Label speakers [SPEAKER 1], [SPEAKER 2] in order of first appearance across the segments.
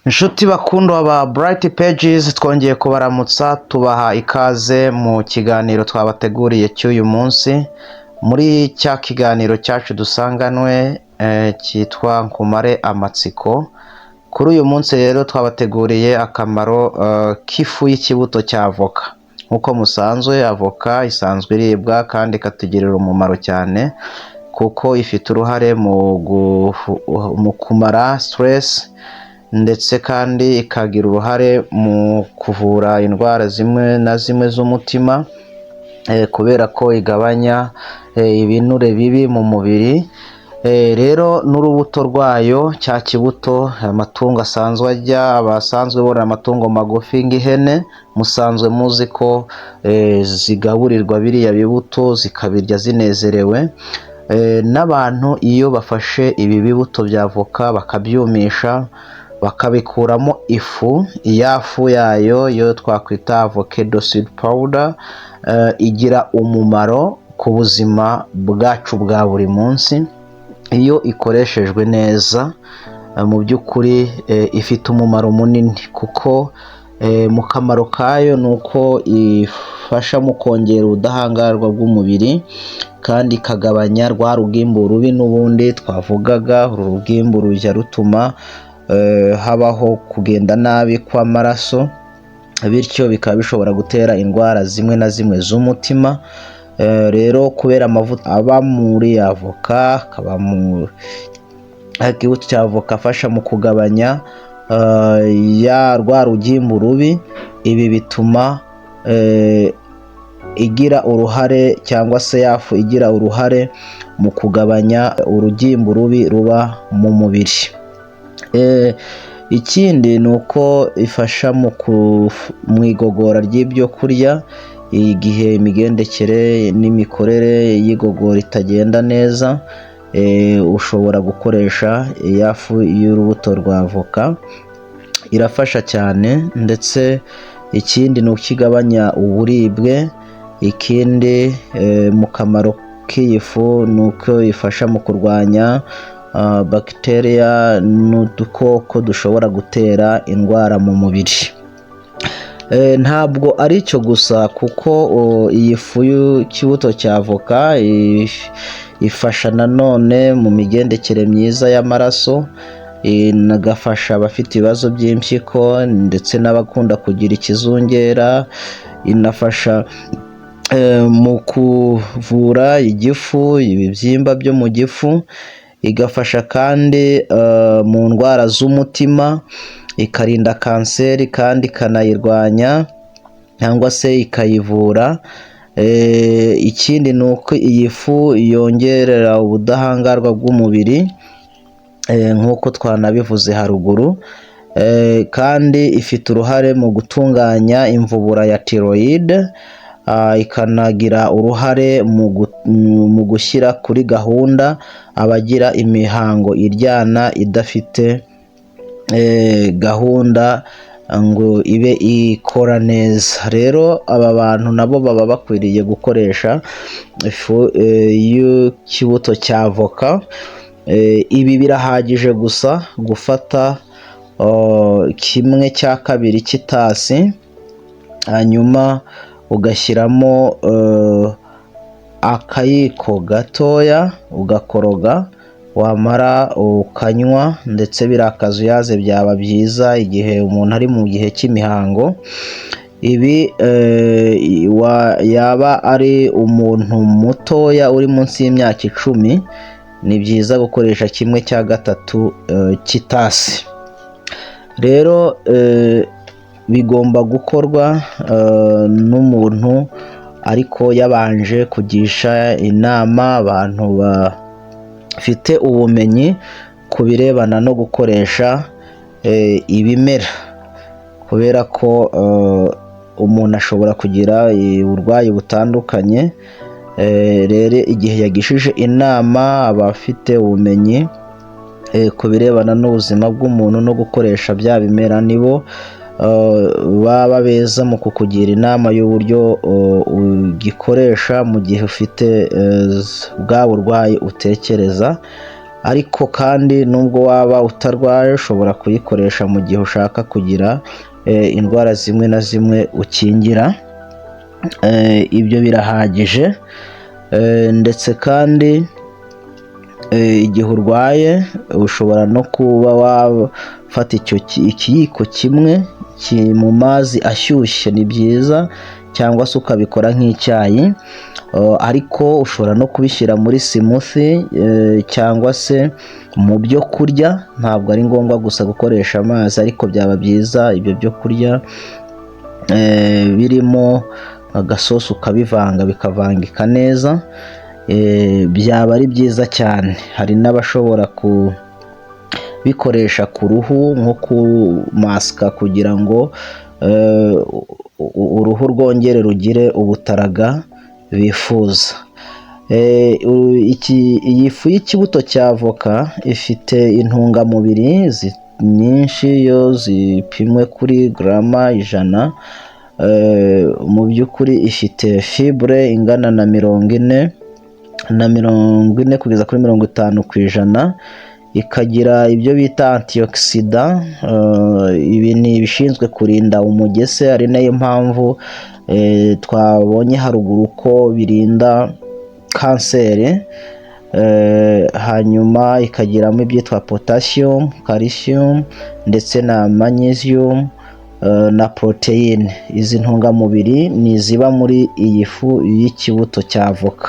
[SPEAKER 1] Inshuti bakundwa ba Bright Pages, twongeye kubaramutsa, tubaha ikaze mu kiganiro twabateguriye cy'uyu munsi, muri cya kiganiro cyacu dusanganwe cyitwa Nkumare Amatsiko. Kuri uyu munsi rero twabateguriye akamaro k'ifu y'ikibuto cya avoka. Nk'uko musanzwe, avoka isanzwe iribwa kandi ikatugirira umumaro cyane, kuko ifite uruhare mu kumara stress, ndetse kandi ikagira uruhare mu kuvura indwara zimwe na zimwe z'umutima, kubera ko igabanya ibinure bibi mu mubiri. Rero n'urubuto rwayo, cya kibuto amatungo asanzwe arya, abasanzwe borora amatungo magufi nk'ihene, musanzwe muzi ko zigaburirwa biriya bibuto zikabirya zinezerewe. N'abantu iyo bafashe ibi bibuto bya avoka bakabyumisha, bakabikuramo ifu, ya fu yayo yo twakwita avocado seed powder, igira umumaro ku buzima bwacu bwa buri munsi. Iyo ikoreshejwe neza, mu by'ukuri ifite umumaro munini, kuko mu kamaro kayo ni uko ifasha mu kongera ubudahangarwa bw'umubiri, kandi ikagabanya rwa rugimbu rubi n'ubundi twavugaga. Uru rugimbu rujya rutuma habaho kugenda nabi kw'amaraso, bityo bikaba bishobora gutera indwara zimwe na zimwe z'umutima. Rero kubera amavuta aba muri avoka, akaba mu kibuto cya avoka, afasha mu kugabanya ya rwa rugimbu rubi, ibi bituma igira uruhare, cyangwa se ya fu igira uruhare mu kugabanya urugimbu rubi ruba mu mubiri. Ikindi ni uko ifasha mu igogora ry'ibyo kurya. Igihe imigendekere n'imikorere y'igogora itagenda neza, ushobora gukoresha ya fu y'urubuto rwa avoka, irafasha cyane. Ndetse ikindi ni uko igabanya uburibwe. Ikindi mu kamaro k'iyi fu ni uko ifasha mu kurwanya bagiteriya n'udukoko dushobora gutera indwara mu mubiri. Ntabwo ari icyo gusa, kuko iyi fu y'ikibuto cya avoka ifasha nanone mu migendekere myiza y'amaraso, inagafasha abafite ibibazo by'impyiko ndetse n'abakunda kugira ikizungera. Inafasha mu kuvura igifu, ibibyimba byo mu gifu. Igafasha kandi mu ndwara z'umutima, ikarinda kanseri kandi ikanayirwanya cyangwa se ikayivura. Ikindi ni uko iyi fu yongerera ubudahangarwa bw'umubiri, nk'uko twanabivuze haruguru. Kandi ifite uruhare mu gutunganya imvubura ya thyroïde, ikanagira uruhare mu gushyira kuri gahunda abagira imihango iryana, idafite gahunda ngo ibe ikora neza. Rero aba bantu nabo baba bakwiriye gukoresha ifu y'ikibuto cya avoka. Ibi birahagije gusa gufata 1/2 cy'itasi, hanyuma ugashyiramo akayiko gatoya, ugakoroga, wamara ukanywa. Ndetse biriya akazuyaze byaba byiza igihe umuntu ari mu gihe cy'imihango. Ibi yaba ari umuntu mutoya uri munsi y'imyaka 10, ni byiza gukoresha 1/3 cy'itasi. Rero bigomba gukorwa n'umuntu ariko yabanje kugisha inama abantu bafite ubumenyi ku birebana no gukoresha ibimera, kubera ko umuntu ashobora kugira uburwayi butandukanye. Rero igihe yagishije inama abafite ubumenyi ku birebana n'ubuzima bw'umuntu no gukoresha bya bimera, nibo baba beza mu kukugira inama y'uburyo ugikoresha mu gihe ufite bwa burwayi utekereza. Ariko kandi nubwo waba utarwaye, ushobora kuyikoresha mu gihe ushaka kugira indwara zimwe na zimwe ukingira. Ibyo birahagije. Ndetse kandi igihe urwaye ushobora no kuba wafata icyo ikiyiko kimwe mu mazi ashyushye, ni byiza, cyangwa se ukabikora nk'icyayi. Ariko ushobora no kubishyira muri smoothie cyangwa se mu byo kurya. Ntabwo ari ngombwa gusa gukoresha amazi, ariko byaba byiza ibyo byo kurya birimo agasosi, ukabivanga bikavangika neza, byaba ari byiza cyane. Hari n'abashobora kubikoresha ku ruhu nko kumasika kugira ngo uruhu rwongere rugire ubutaraga bifuza. Iyi fu y'ikibuto cya avoka ifite intungamubiri nyinshi iyo zipimwe kuri garama 100. Mu by'ukuri ifite fibre ingana na 40 na 40 kugeza kuri 50%, ikagira ibyo bita antioxidant. Ibi ni ibishinzwe kurinda umugese, ari nayo mpamvu twabonye haruguru ko birinda kanseri. Hanyuma ikagiramo ibyitwa potassium, calcium ndetse na magnesium na poroteyine. Izi ntungamubiri ni iziba muri iyi fu y'ikibuto cya avoka.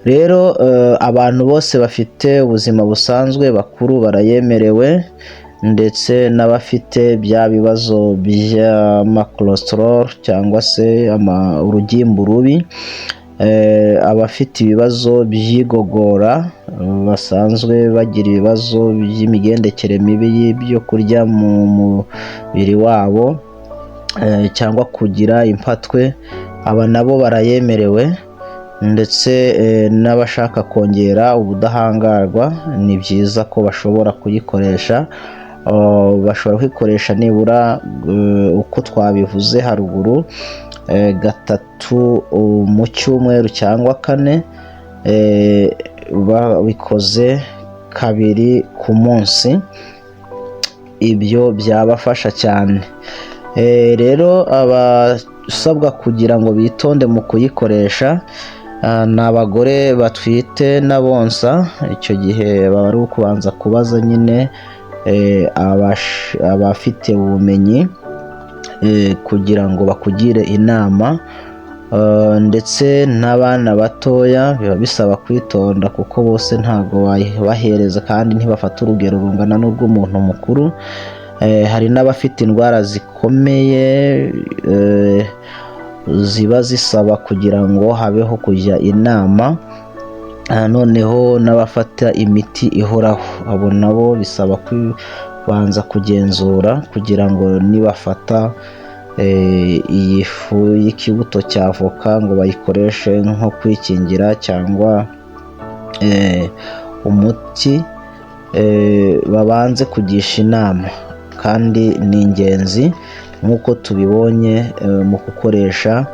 [SPEAKER 1] Rero abantu bose bafite ubuzima busanzwe, bakuru barayemerewe, ndetse n'abafite bya bibazo by'ama cholesterol cyangwa se urugimbu rubi, abafite ibibazo by'igogora, basanzwe bagira ibibazo by'imigendekere mibi y'ibyo kurya mu mubiri wabo, cyangwa kugira impatwe, aba nabo barayemerewe. Ndetse n'abashaka kongera ubudahangarwa ni byiza ko bashobora kuyikoresha. Bashobora kuyikoresha nibura uko twabivuze haruguru, gatatu mu cyumweru cyangwa kane, babikoze kabiri ku munsi, ibyo byabafasha cyane. Rero abasabwa kugira ngo bitonde mu kuyikoresha ni abagore batwite n'abonsa. Icyo gihe baba ari ukubanza kubaza nyine abafite ubumenyi kugira ngo bakugire inama. Ndetse n'abana batoya biba bisaba kwitonda, kuko bose ntabwo wayibahereza kandi ntibafata urugero rungana n'urw'umuntu mukuru. Hari n'abafite indwara zikomeye ziba zisaba kugira ngo habeho kujya inama. Noneho n'abafata imiti ihoraho, abo nabo bisaba kubanza kugenzura kugira ngo nibafata iyi fu y'ikibuto cya avoka ngo bayikoreshe nko kwikingira cyangwa umuti, babanze kugisha inama. Kandi ni ingenzi nk'uko tubibonye mu gukoresha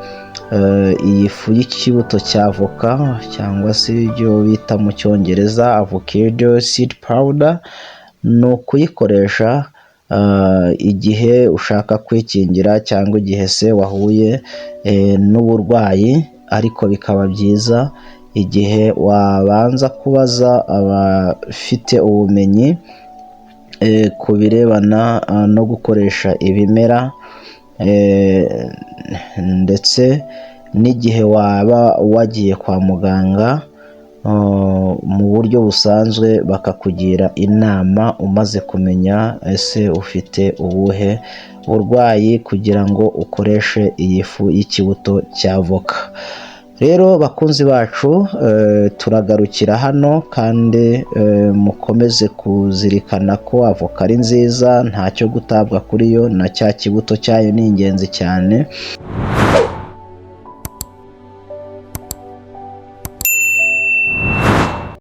[SPEAKER 1] iyi fu y'ikibuto cya avoka cyangwa se ibyo bita mu Cyongereza avocado seed powder, ni ukuyikoresha igihe ushaka kwikingira cyangwa igihe se wahuye n'uburwayi, ariko bikaba byiza igihe wabanza kubaza abafite ubumenyi ku birebana no gukoresha ibimera, ndetse n'igihe waba wagiye kwa muganga mu buryo busanzwe bakakugira inama umaze kumenya ese ufite ubuhe burwayi kugira ngo ukoreshe iyi fu y'ikibuto cya avoka. Rero bakunzi bacu, turagarukira hano, kandi mukomeze kuzirikana ko avoka ari nziza, ntacyo gutabwa kuri yo, na cya kibuto cyayo ni ingenzi cyane.